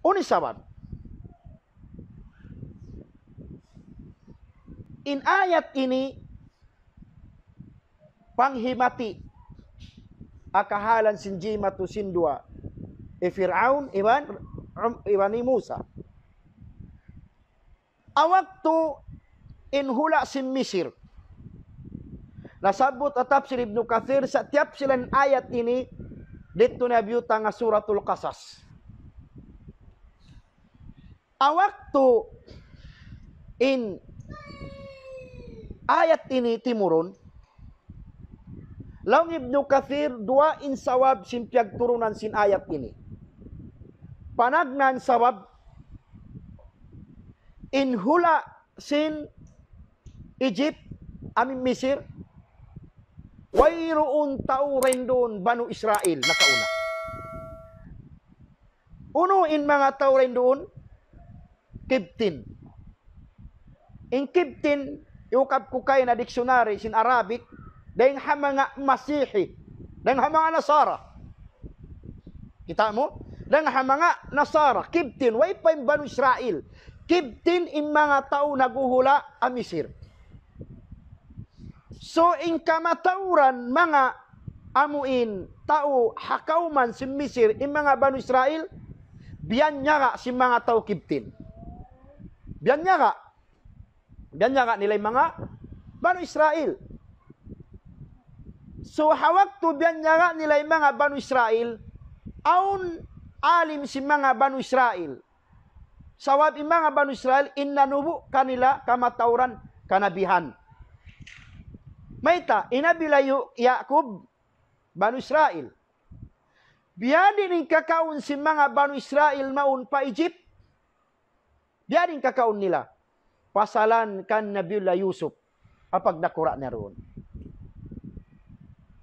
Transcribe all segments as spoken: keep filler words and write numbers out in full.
Unu in sabab? In ayat ini panghimati ha kahalan sin jimatu sin duwa, hi Fir'aun iban, iban hi Musa. Ha waktu in hula' sin Misir. Nasabbut ha tafsir Ibnu Kathir, sa tiyapsilan ayat ini, didtu na biyutang ha Suratul Qasas. Ha waktu in ayat ini timurun, laung Ibnu Kathir, duwa in sabab sin piyagturunan sin ayat ini. Panagnaan sabab, in hula' sin Egypt, amu in Misir, wayruun tau dayn duun Banu Israil nakauna. Unu in manga tau dayn duun? Kibtin. In Kibtin, iyukab ku kaina dictionary sin Arabic, dayn ha manga Masihi, dayn ha manga Nasara. Kita' mu? Dayn ha manga Nasara, Kibtin, way pa in Banu Israil. Kibtin in manga tau naghuhula' ha Misir. So, in kamatauran manga amu in tau ha kawman sin Misir, in manga Banu Israil, biyanyaga' sin manga tau Kibtin. Biyanyaga'. Biyanyaga' nila in manga Banu Israil. So, ha waktu biyanyaga' nila in manga Banu Israil, awn alim sin manga Banu Israil. Sabab in manga Banu Israil, in nanubu' kanila kamatauran kanabihan. Mayta', in Nabi Yu-, Ya'qub, Banu Israil. Biyadiin in kakaun sin manga Banu Israil mawn pa Egypt. Biyadiin in kakaun nila. Pasalan kan Nabiullah Yusuf. Apag nakura' niya duun.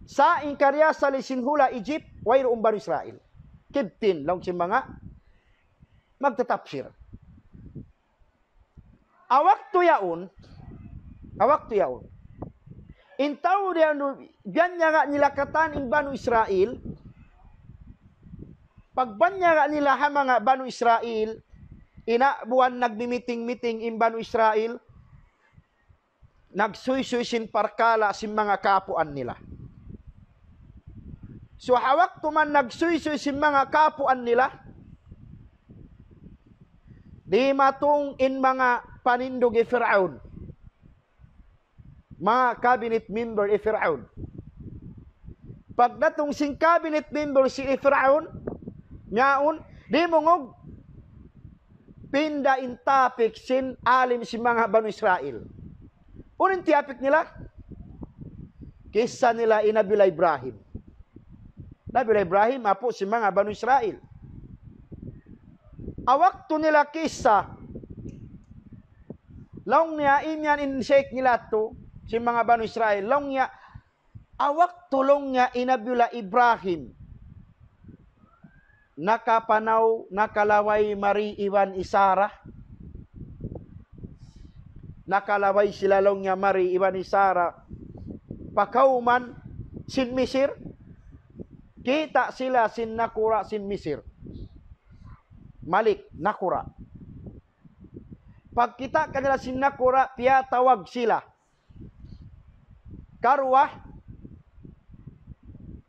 Sa' in kariyasali sin hula' Egypt, wayruun Banu Israil. Kibtin, laung sin manga magtatapsir. Ha waktu yaun, ha waktu yaun. In tau diyan du-, biyanyaga' nila katan in Banu Israil, pagbanyaga' nila ha manga Banu Israil, ina buwan nagmi-meeting-meeting in Banu Israil, nagsuysuy sin parkala' sin manga kapuan nila. So, ha waktu man nagsuysuy sin manga kapuan nila, dimatung in manga panindug hi Fir'aun. Manga cabinet member hi Fir'aun. Pagdatung sin cabinet member hi Fir'aun, yaun, dimungug, pinda in topic sin alim sin manga Banu Israil. Unu in topic nila? Kissa nila hi Nabiullah Ibrahim. Nabiullah Ibrahim, apu' sin manga Banu Israil. Ha waktu nila kissa, laung niya, imiyan in sheikh nila tu, sin manga Banu Israil, laung niya, ha waktu laung niya hi Nabiullah Ibrahim, nakapanaw, nakalaway mari iban hi Sarah. Nakalaway sila laung niya mari iban hi Sarah pa kawman sin Misir. Kita' sila sin nakura' sin Misir. Malik, nakura'. Pagkita' kanila sin nakura', piyatawag sila. Karuwa,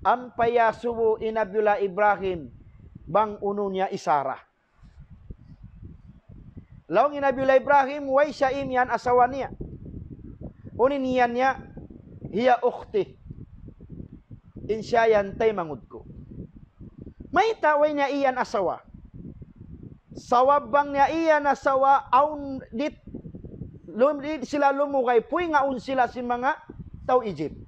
ampa iyasubu hi Nabiullah Ibrahim, bang unu niya hi Sarah. Laung hi Nabiullah Ibrahim, way siya imiyan asawa niya. Unu in iyan niya, هي أختي. In siya yan taymanghud ku. Mayta' way niya iyan asawa? Sabab bang niya iyan asawa, awn dit, lum-, di sila lumugay, puy nga awn sila sin manga tau Egypt.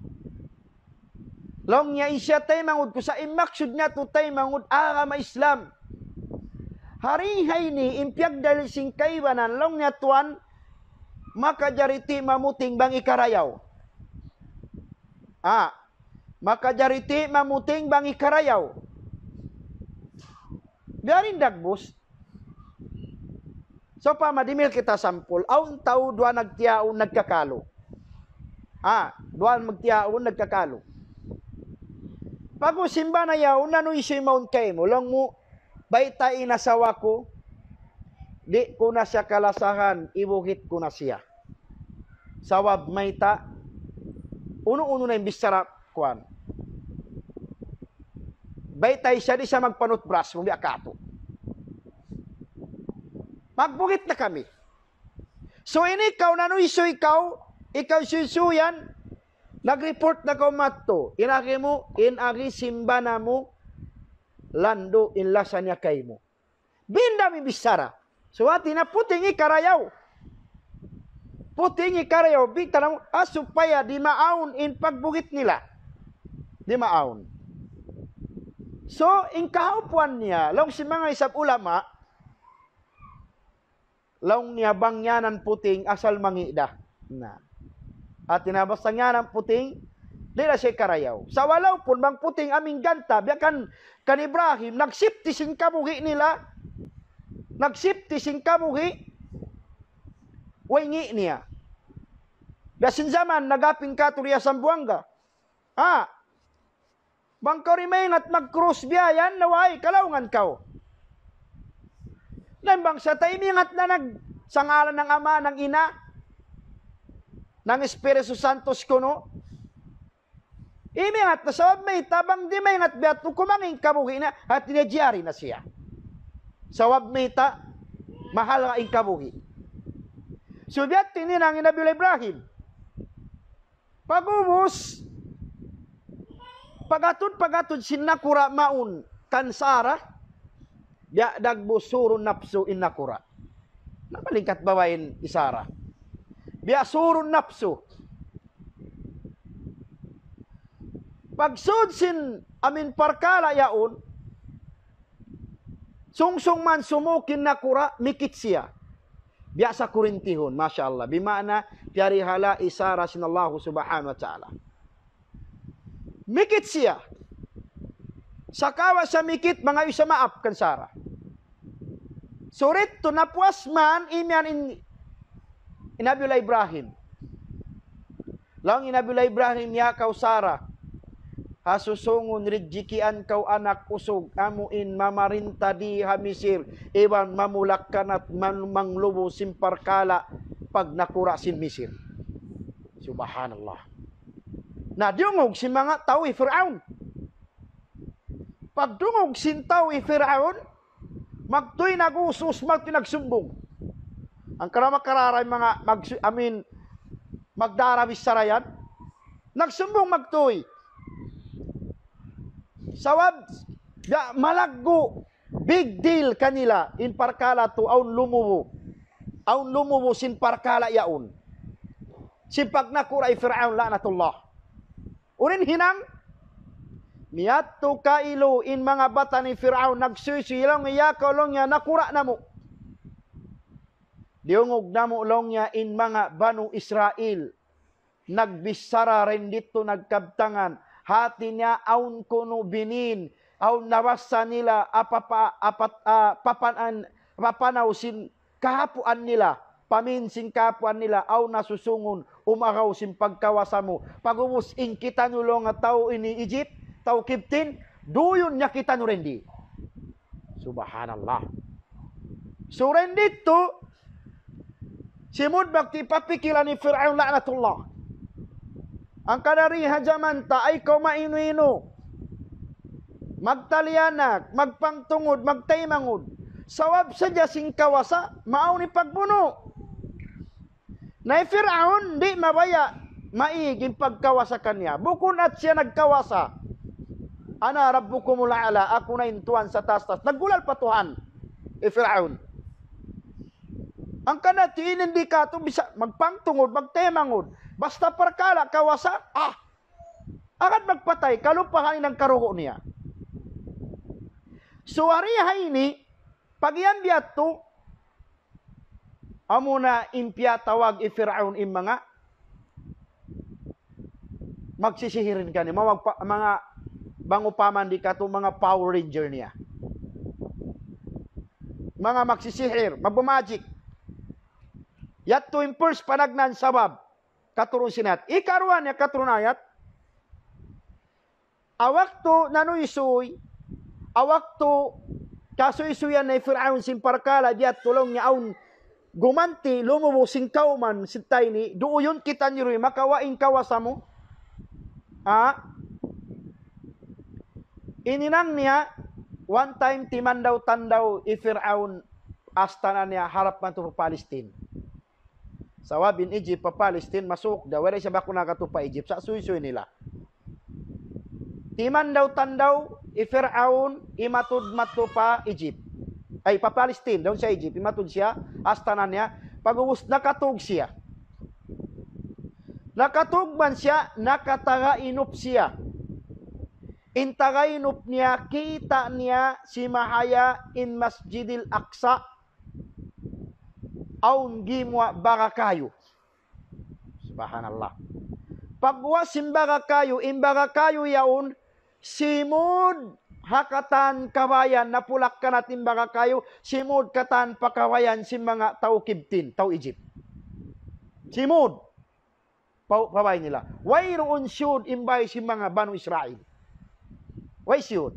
Laung niya in siya taymanghud ku, sa' in maksud niya tu taymanghud agama Islam. Hari ha ini, in piyagdalil sin kaibanan, laung niya tuwan, makajari ti' mamuting bang hikarayaw. Ah, makajari ti' mamuting bang hikarayaw. Biya' diin dagbus. Sawpama, dimihil kita sampul. Awn tau duwa nagtiyaun, nagkakalu. Ah, duwa magtiyaun, nagkakalu. Pag-ubus sin bana yaun, unu in issue mawn kaymu? Laung mu, baytai in asawa ku, Di' ku na siya kalasahan, ibuhit ku na siya. Sabab mayta', unu-unu na in bichara kuwan. Baytai siya, di' siya magpanutbras, mung biya' katu'. Magbuhit na kami. So ini kaw, nanuysuy kaw, ikaw suysuyan, nag-report na kaw madtu. In agi mu, in agi simba namu', landu' in lasa niya kaymu. Bindam in bichara. So hati niya puting in karayaw. Puting in karayaw, bitaw na mu, ah, supaya di' maawn in pagbuhit nila. Di' maawn. So, in kahaupuan niya, laung sin manga isab ulama, laung niya bang yanan puting asal mangi' da. Na. Hati niya basta yanan puting, di' na siya karayaw. Sa' walaupun bang puting amu in ganta', biya' kan, kan Ibrahim, nag-safety sin kabuhi' nila, nag-safety sin kabuhi', way ngi' niya. Biya' sin jaman, nag-apin katu' riya Sambuwanga. Ha? Bang kaw di' maingat mag-cross biya' yan, na way, kalaungan kaw. Na in bangsa ta, imingat na nag-, sa ngalan ng Ama, ng Ina, ng Espiritu Santo kunu'. Imingat na sabab mayta', bang di' maingat biya' tu, kumangi' in kabuhi' na, hati niya jari na siya. Sabab mayta', mahal in kabuhi'. So biya' ha yan in hinang hi Nabiullah Ibrahim. Pag'ubus, pag'atud, pag'atud sin nakura' mawn kan Sara, biya' dagbus surun napsu in nakura'. Na malingkat babai hi Sara. Biya' surun napsu. Pagsud sin amu in parkala' yaun, sungsung man sumūng in nakura', mikit siya. Biya' sa kurintihun, masha Allah. Bima'na, piyarihala hi Sara sin Allahu Subhanahu wa Ta'ala. Mikit siya. Sagawa' siya mikit, mangayu' siya maap kan Sara. Surit tu napuas man, imiyan in, in Nabiullah Ibrahim. Laung hi Nabiullah Ibrahim, ya kaw Sara, ha susungun rijikian kaw anak usug, amu in mamarinta di ha Misir, iban mamulakkanat man manglubu sin parkala' pagnakura' sin Misir. Subhanallah. Na, diyungug sin manga tau hi Fir'aun. Pagdungug sin tau hi Fir'aun, magtuy nag-usus, magtuy nagsumbung. Hangkan na makarara in manga magsu-, I mean, magdara bichara yan. Nagsumbung magtuy. Sabab, ya, malaggu', big deal kanila, in parkala' tu, awn lumubu. Awn lumubu sin parkala' yaun. Sin pagnakura' hi Fir'aun, la'natullah. Unu in hinang, miyadtu kailu in manga bata' ni Fir'aun, nagsuysuy, laung niya, ya kaw, laung niya, nakura' namu'. Diyungug namu', laung niya, in manga Banu Israil. Nagbichara dayn ditu, nagkabtangan. Hati niya, awn kunu' binin, awn nabassa nila, apapa-, apat-, ah, papan-, papanaw sin kahapuan nila, pamin sin kahapuan nila, awn nasusungun, umagaw sin pagkawasa mu. Pag'ubus in kitaniyu, laung, tau ini Egypt, tau Kibtin, duyun niya kitaniyu dayn di. Subhanallah. So dayn ditu, simud magtipapikilan hi Fir'aun la'natullah. Hangkan na di ha jaman ta, ay kaw mainu-inu, magtalianak, magpangtungud, magtaymanghud. Sabab sadja sin kawasa, maawn in pagbunu'. Na hi Fir'aun, di' mabaya', maig in pagkawasa kaniya. Bukun hat siya nagkawasa. Ana rabbukumul a'la, aku na in Tuhan sa taas-taas. Naggulal pa Tuhan hi Fir'aun. Hangkan na ti ini di katu' bisa magpangtungud, magtaymanghud. Basta parkala' kawasa, ah, agad magpatay, kalupahan in karugu' niya. So, hari ha ini, pag-iyan biya' tu, amuna in piyatawag hi Fir'aun in manga magsisihirin kaniya, manga, manga bang upama di katu', manga Power Ranger niya. Manga magsisihir, magmamagic. Yadtu in first panagnaan sabab, katurun sin ayat. Ikaruwa niya, katurun ayat. Ha waktu nanuysuy, ha waktu kasuysuyan na hi Fir'aun sin parkala' biya' ha yan, laung niya awn gumanti', lumubu sin kawman sin ta ini, duun kitaniyu makawa' in kawasa mu. Ha? In hinang niya, one time timandaw-tandaw hi Fir'aun, astana niya harap madtu pa Palestine. Sabab in Egypt pa Palestine, masuuk da, wala' isab aku nakadtu pa Egypt, sa' suysuy nila. Timandaw-tandaw hi Fir'aun, imatud madtu pa Egypt. Ay, pa Palestine, duun sa Egypt, imatud siya, astana niya, pag'ubus nakatug siya. Nakatug man siya, nakatagainup siya. In tagainup niya, kita' niya simahaya in Masjidil Aqsa, awn gimuwa' baga kayu. Subhanallah. Pagguwa' sin baga kayu, in baga kayu yaun, simud ha katan kawayan, napulak-kanat in baga kayu, simud katan pa kawayan sin manga tau Kibtin, tau Egypt. Simud. Pa, pa bay nila. Wayruun siyud in bay sin manga Banu Israil. Way siyud.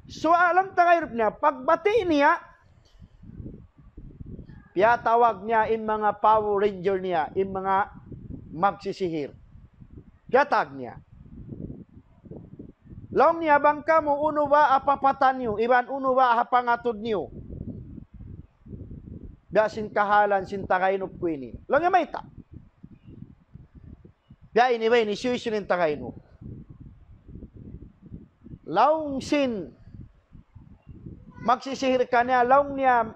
So, alam ta kayo niya, pagbati' niya, piyatawag niya in manga Power Ranger niya, in manga magsisihir. Piyatawag niya. Laung niya, bang kamu unu ba ha papata niyu, iban unu ba ha pangatud niyu. Biya' sin kahalan sin tagainup ku ini. Laung niya mayta'. Biya' ini ba ini, siyuysuy sin tagainup. Laung sin magsisihir kaniya, laung niya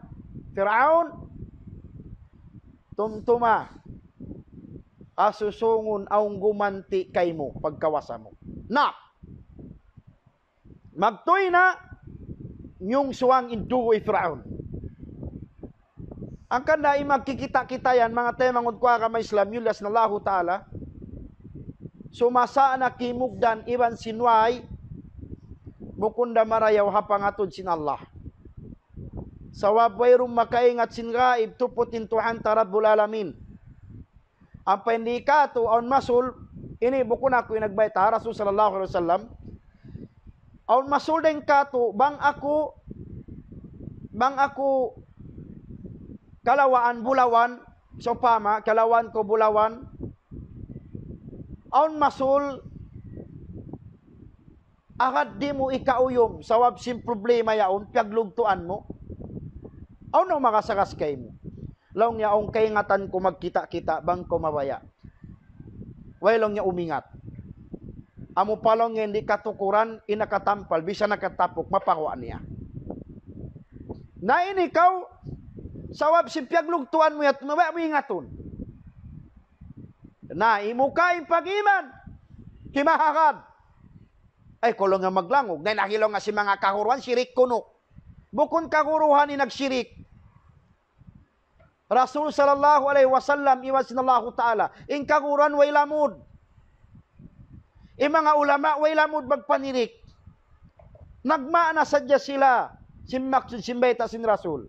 Fir'aun, tumtuma, asusungun awn gumanti' kaymu, pagkawasa mu. Na, magtuy na, miyungsuwang in dugu' hi Fir'aun. Hangkan da in magkikita'-kita' yan, manga taymanghud ku agama Islam, yullas na Allahu Ta'ala, sumasa' na kimugdan iban sin way, bukun da marayaw ha pangatud sin Allah. Sabab wayruun makaingat sin gaib, tuput in Tuhan ta Rabbul Alamin. Ampa in di' katu', awn masul, ini bukun aku in nagbayta', Rasul sallallahu alayhi wasallam. Awn masul dayn katu', bang aku, bang aku kalawaan bulawan, sawpama, kalawaan ku bulawan, awn masul, agad di' mu ikauyum, sabab sin problema yaun, piyaglugtuan mu. Awn na makasagas kaymu. Laung niya, awn kaingatan ku magkita'-kita', bang kaw mabaya'. Way laung niya umingat. Amu pa laung niya in di' katukuran, in nakatampal, bisan nakatapuk, mapaguwa' niya. Na in ikaw, sabab sin piyaglugtuan mu yadtu, mabaya' mu ingatun. Na, imuka in pag-iman, kimahagad. Ay, kulung nga maglangug. Na, in agi laung nga sin manga kaguruhan, sirik kunu'. Bukun kaguruhan in nagsirik. Rasul sallallahu alayhi wasallam, iban sin Allahu Ta'ala. In kaguruhan way lamud. In manga ulama way lamud magpanirik. Nagmaana sadja sila sin maksud sin bayta' sin Rasul.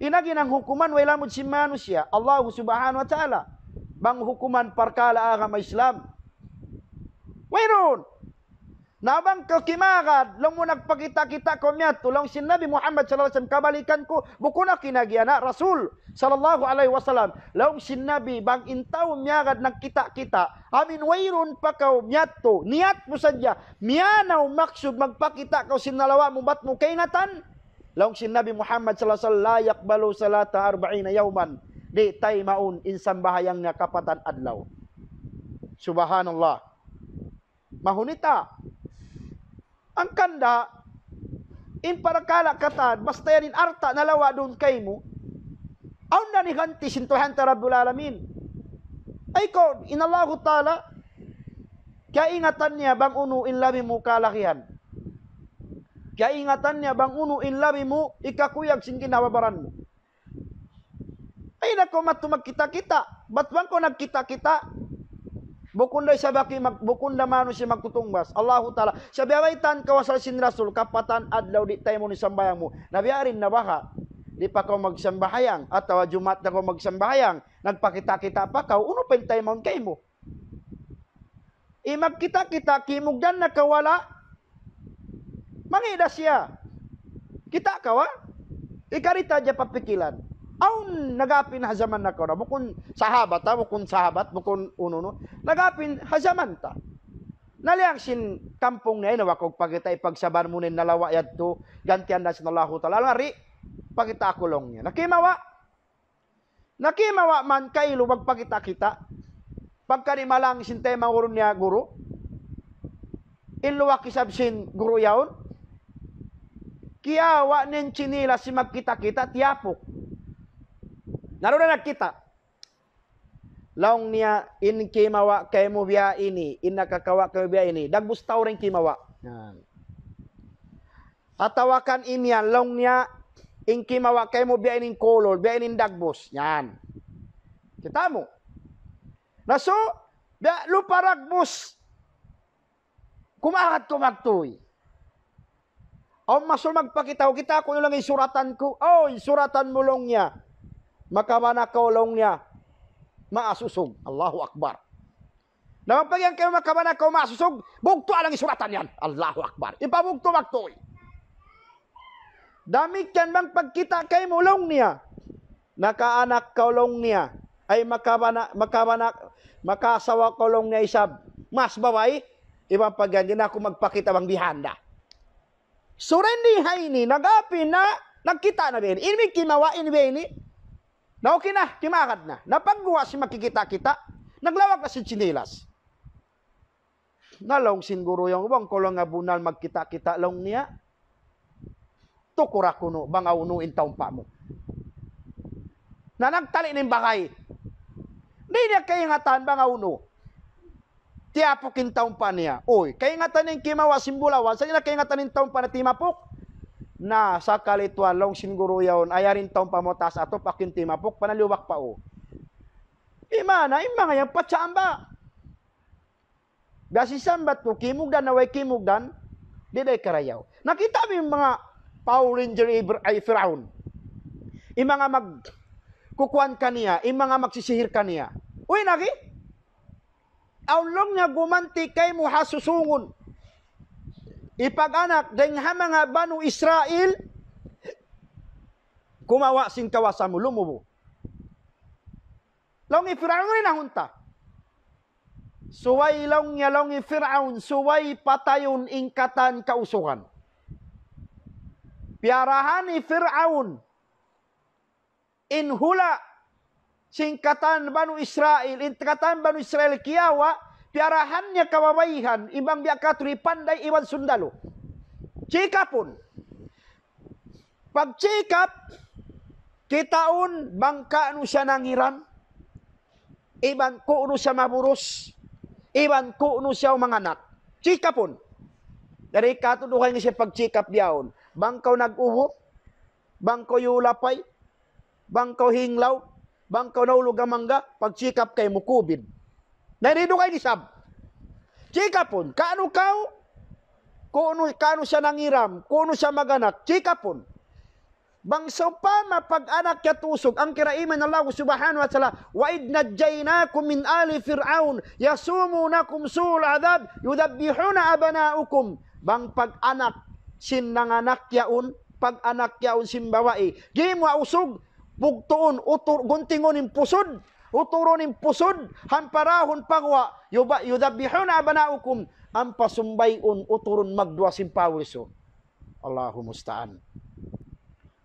In agi in hukuman way lamud sin manusiya', Allah subhanahu wa ta'ala. Bang hukuman parkala' agama Islam. Wayruun. Na bang kaw kimagad, laung mu nagpakita'-kita' kaw miyadtu, laung sin Nabi Muhammad sallallahu alayhi wasallam, kabalikan ku, bukun aku in agi anak Rasul sallallahu alayhi wasallam. Laung sin Nabi, bang in tau miyagad nagkita'-kita', amu in wayruun pa kaw miyadtu, niyat mu sadja, miyanaw maksud magpakita' kaw sin nalawa' mu bat mu kaingatan. Laung sin Nabi Muhammad sallallahu alayhi wasallam, لا يقبل صلاة أربعين يوما. Di' taymaun in sambahayang niya kapatan adlaw. Subhanallah. Mahunita. Hangkan da, in parakala' katan, basta yan in alta' nalawa' duun kaymu, awn da in ganti sin Tuhan ta Rabbul Alamin. Ay kaw, in Allahu Ta'ala, kiyaingatan niya bang unu in labi mu kalagihan. Kiyaingatan niya bang unu in labi mu ikakuyag sin ginhawa-baran mu. Ay, na kaw madtu magkita'-kita'. Bat bang kaw nagkita'-kita'? Bukun da isab aki mag-, bukun da manusiya' magtutungbas. Allahu Ta'ala. Sa' biya' baytaan kaw asal sin Rasul, kapatan adlaw di' taymaun in sambahayang mu. Na biya' diin na baha'. Di' pa kaw magsambahayang. Atawa Jumaat na kaw magsambahayang. Nagpakita'-kita' pa kaw. Unu pa in taymaun kaymu? In magkita'-kita', kimugdan na kaw wala'. Mangī' da siya. Kita' kaw, ha? Ikarita hadja pa pikilan. Awn nagapin ha jaman nakauna. Bukun sahabat, ha? Bukun sahabat, bukun unu-unu. Nagapin ha jaman ta. Naliyang sin kampung niya, "Ay, nawa' kaw pakita', ipagsabar mu na in nalawa' yadtu, gantian da sin Allahu Ta'ala." "Ngari', pakita' aku," laung niya. Nakimawa'. Nakimawa' man kailu magpakita'-kita'. Pagka di' malang sin taymanghud niya guru, in luwak isab sin guru yaun, kiyawa' niya in chinilas sin magkita'-kita', tiyapuk. Na duun na nagkita'. Laung niya, "In kimawa' kaymu biya' ini, in nakakawa' kaymu biya' ini, dagbus tau da in kimawa'." Yan. Atawa kan imiyan, laung niya, "In kimawa' kaymu biya' ini in kulul, biya' ini in dagbus." Yan. Kita' mu? Na so, biya' lupa dagbus. Kumakat ku magtuy. Awn masul magpakita', "Kita' ku na lang in suratan ku." "Oh, in suratan mu," laung niya. "Makabana' kaw," laung niya, "maas usug." Allahu Akbar. Na bang pagiyan kaymu, "Makabana' kaw, maas usug," bugtu' na lang in suratan yan. Allahu Akbar. Ipabugtu' magtuy. Damikkiyan bang pagkita' kaymu, laung niya. Nakaanak kaw, laung niya. Ay, makabana', makabana', makaasawa kaw, laung niya, isab mas babai. Iban pagyan, di' na aku magpakita' bang bihanda. Sura ini ha ini, nag-api na, nagkita' na biya' ini. Ini kimawa', ini biya' ini. Na okay na, kimakat na. Na pagguwa' sin magkikita'-kita', naglawag na sin chinilas. Na laung sin guru yaun, "Bang kaw laung nga bunnal magkita'-kita'," laung niya, "tukura kunu', bang hawnu in taumpa' mu." Na nagtali' na in bagay. Di' niya kaingatan bang hawnu. Tiyapuk in taumpa' niya. Uy, kaingatan in kimawa' sin bulawan, sa' di' na kaingatan in taumpa' niya timapuk. Na sakali tuwan, laung sin guru yaun, "Ay, yari in taumpa' mu ha taas atup, aku in timapuk, panaliwak pa u." Imana, imana yan, patsamba. Biya' sin sambat ku, kimugdan na way kimugdan, di' da karayaw. Nakita' mu in manga Power Ranger Ibr-, ay, Firaun. In manga mag-, kukuan kaniya, in manga magsisihir kaniya. Uy, nagi? Awn laung niya gumanti' kaymu ha susungun. Ipag-anak, dayn ha manga Banu Israil, kumawa' sin kawasa mu, lumubu. Laung hi Firaun, rin na hunta. Subay laung niya, laung hi Firaun, subay patayun in katan kausugan. Piyarahan hi Firaun in hula' sin katan Banu Israil, in katan Banu Israil kiyawa', piyarahan niya kababaihan, iban biya' katu' di' panday iban sundalu. Check-upun. Pag-check-up, kitaun bang kaunu siya nangiram, iban kuunu siya maburus, iban kuunu siya manganak. Check-upun. Dari katu' dugaing siya pag-check-up bihaun. Bang kaw nag-ubu, bang kaw yulapay, bang kaw hinglaw, bang kaw nahulug ha mangga, pag-check-up kaymu COVID. Na di' dugaing isab. Check-upun, kaunu kaw, kuunu, kaunu siya nangiram, kuunu siya maganak, check-upun. Bang sawpama pag-anak yadtu usug, hangkan kiyaiman Allah Subhanahu wa Ta'ala, "وإذ نجيناكم من آل فرعون يسومونكم سوء العذاب يذبحون أبناءكم." Bang pag-anak sin nanganak yaun, pag-anak yaun sin babai, di' mu usug, bugtuun, utur, guntingun in pusud, uturun in pusud, hamparahun pa guwa', yuba-, يذبحون أبناءكم, ampa sumbayun, uturun magduwa sin pawlisu. Allahu musta'an.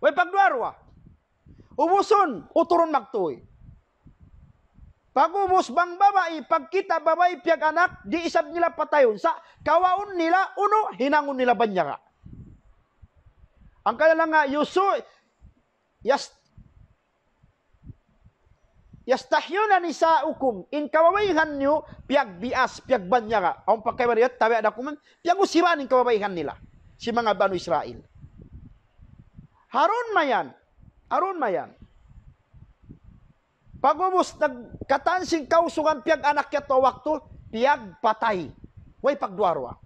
Way pagduwa-ruwa. Ubusun, uturun magtuy. Pag-ubus bang babai, pagkita' babai piyag-anak, di' isab nila patayun. Sa' kawaun nila, unu, hinangun nila banyaga. Hangkan laung nga, yusu, yas-, يستحيون نساءكم, in kababaihan niyu, piyagbias, piyagbanyaga. Awn pa kaibanan, tabi' da kuman, piyag-usiban in kababaihan nila. Sin manga Banu Israil. Harun mayan, harun mayan. Pag-ubus nag-, katan sin kausugan piyag-anak yadtu waktu, piyagpatay. Way pagduwa-ruwa.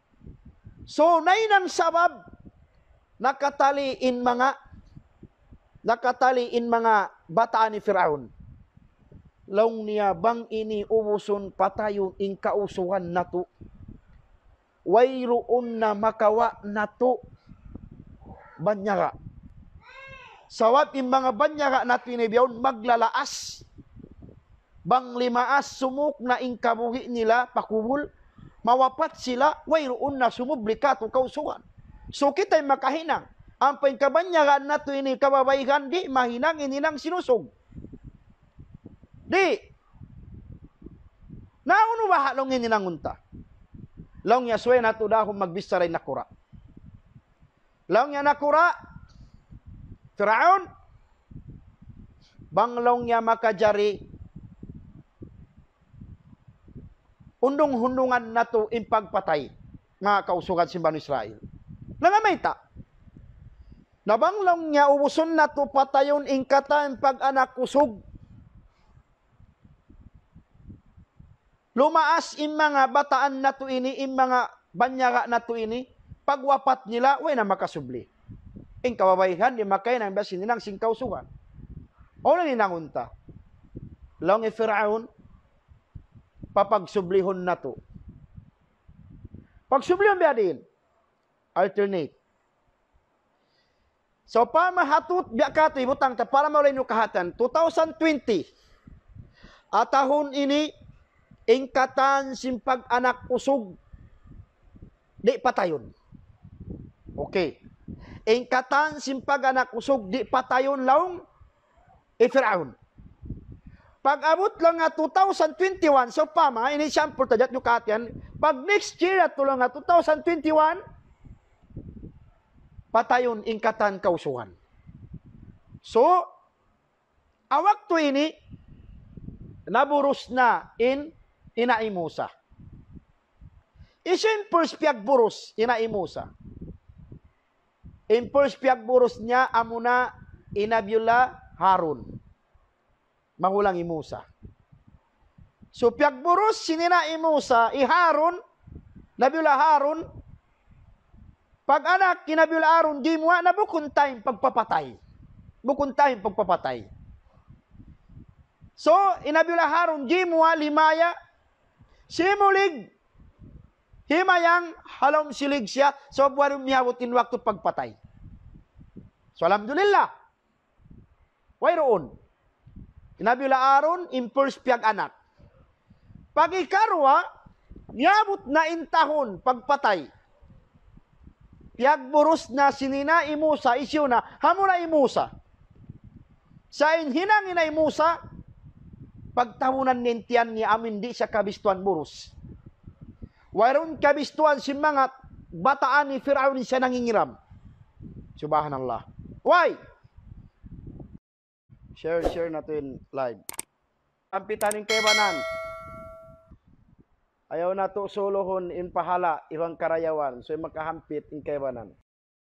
So, nahinang sabab, nakatali in manga, nakatali in manga bataan hi Firaun. Laung niya, "Bang ini ubusun, patayun in kausugan natu', wayruun na makawa' natu', banyaga. Sabab in manga banyaga natu' ini bihaun maglalaas. Bang limaas sumuk na in kabuhi' nila pa kubul, mawapat sila, wayruun na sumubli katu' kausugan. So kitay makahinang, ampa in kabanyagaan natu' ini kababaihan di' mahinang in hinang sin usug. Di'. Na unu baha' laung in hinangun ta? Laung niya subay natu' dahun magbichara in nakura'. Laung niya nakura', Firaun, bang laung niya makajari undung-undungan natu' in pagpatay, manga kausugan sin Banu Israil. Nangamayta'. Na bang laung niya ubusun natu' patayun in katan pag-anak usug. Lumaas in manga bataan natu' ini, in manga banyaga natu' ini, pagwapat nila, way na makasubli. In kababaihan, di' makahinang biya' sin hinang sin kausugan. Unu in hinangun ta? Laung hi Firaun, papagsublihun natu'. Pagsublihun biya' diin? Alternate. So, pamahatutan biya' katu' ibutang ta para maulay niyu kahatihan, two thousand twenty, ha tahun ini, in katan sin pag-anak usug, di' patayun. Okay. In katan sin pag-anak usug, di' patayun laung hi Firaun. Pag-abut laung ha two thousand twenty-one, sawpama, ini example ta, jat niyu kahatihan, pag next year natu' laung ha two thousand twenty-one, patayun in katan kausugan. So, ha waktu ini, naburus na in ina' hi Musa. Hisiyu in first piyagburus ina' hi Musa? In first piyagburus niya amuna hi Nabiullah Harun. Magulang hi Musa. So, piyagburus sin ina' hi Musa, hi Harun, Nabiullah Harun, pag-anak hi Nabiullah Harun, gimuwa' na bukun time pagpapatay. Bukun time pagpapatay. So, hi Nabiullah Harun, gimuwa' limaya, simulig, himayang, ha lawm silig siya, so, buwan miyabut in waktu pagpatay. So, alhamdulillah. Wayruun. Hi Nabiullah Harun, in first piyag-anak. Pag ikaruwa, miyabut na in tahun pagpatay. Piyagburus na sin ina' hi Musa, hisiyu na, amuna hi Musa. Sa' in hinang ina' hi Musa, pagtabunan niya in tiyan niya amu in di' siya kabistuhan burus. Wayruun kabistuhan sin manga bataan hi Firaun in siya nangingiram. Subhanallah. Why? Share, share natu' in live. Hampitan in kaibanan. Ayaw natu' suluhun in pahala' iban karayawan. So, makahampit in kaibanan.